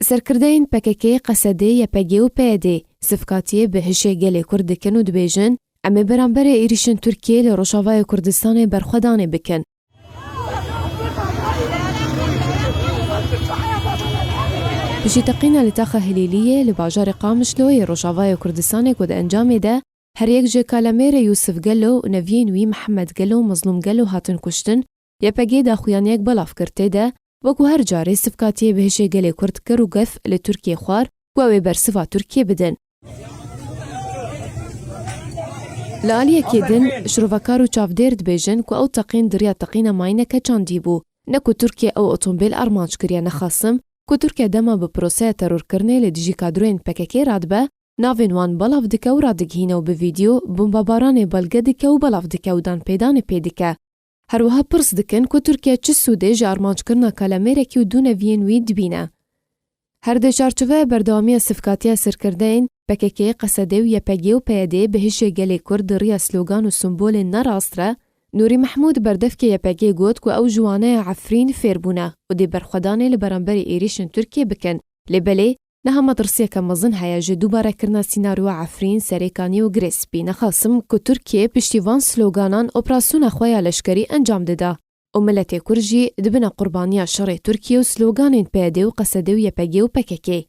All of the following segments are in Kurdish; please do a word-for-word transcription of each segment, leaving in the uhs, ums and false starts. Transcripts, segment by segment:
Serkirdeyên P K K, Qesedê, Y P G û P Y D sifkatiyê bi hişê gelê Kurd dikin û dibêjin, em ê beramberê êrîşên Tirkiyê li Rojavayê Kurdistanê berxwedanê bikin. Piştî teqîna li taxa Hilîliyê li bajarê Qamişlo yê Rojavayê Kurdistanê ku di encamê de her yek ji Kalemêrê Yûsif Gelo û neviyên wî Mihemed Gelo û Mezlûm Gelo hatin kuştin, Y P G daxuyaniyek belav kir tê de, wekû her carê sifkatiyê bi hişê gelê Kurd kir û gef li Tirkiyê xwar ku ew ê bersiva Tirkiyê bidin. Li aliyekê din, şirovekar û çavdêr dibêjin ku ew teqîn di riya teqîna mayîneke çandî bû. Ne ku Tirkiye ew otomobîl armanc kiriye, nexasim ku Tirkiye dema bi proseya terorkirinê li dijî kadroyên P K K radibe, navên wan belav dike û radigihîne û bi vîdeo bombabaranê belge dike û belav dike û danpêdanê pê dike. Her wiha pirs dikin ku Tirkiye çi sûdê ji armanckirina Kalemêrekî û du neviyên wî dibîne. Her di çarçoveya berdewamiya sifkatiya serkirdeyên P K K, Qesedê û Y P G û P Y D bi hişê gelê Kurd di riya slogan û simbolên ne rast re, Nûrî Mehmûd, berdevkê Y P G, got ku ew ji waneya Efrîn fêr bûne û dê berxwedanê li beramberî êrîşên Tirkiyê bikin. Lê belê, niha metirsiyeke mezin heye ji dubarekirina sînaryoya Efrîn, Serêkanî û Girê Spî. Nexasim ku Tirkiye piştî van sloganan operasyona xwe ya leşkerî encam dida û miletê Kurd jî dibine qurbaniya şerê Tirkiye û sloganên P Y D û Qesedê û Y P G û P K K.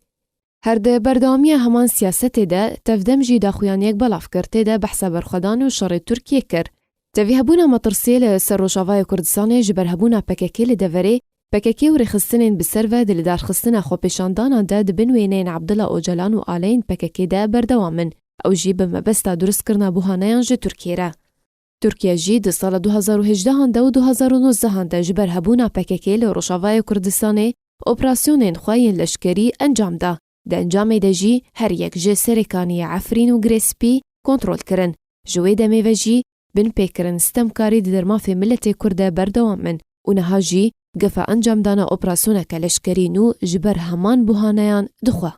Her di berdewamiya heman siyasetê de, Tevdem jî daxuyaniyek belav kir, tê de behsa berxwedan û şerê Tirkiyê kir. Tevî hebûna metirsiyê li ser Rojavayê Kurdistanê ji ber hebûna P K K li deverê, P K K û rêxistinên bi ser ve di lidarxistina xwepêşandanan de di bin wêneyên Abdullah Ocalan û aleyên P K K de berdewam in. Ew jî bi mebesta durustkirina buhaneyan ji Tirkiyê re. Tirkiye jî di sala du hazar û hejdehan de û du hazar û nozdehan de ji ber hebûna P K K li Rojavayê Kurdistanê operasyonên xwe yên leşkerî encam da. Di encamê de jî her yek ji Serêkaniyê, Efrîn û Girê Spî kontrol kirin. Ji wê demê ve jî binpêkirin stemkarî di dermafê miletê Kurd de berdewam in û niha jî gefa encamdana operasyoneke leşkerî nû ji ber heman buhaneyan dixwe.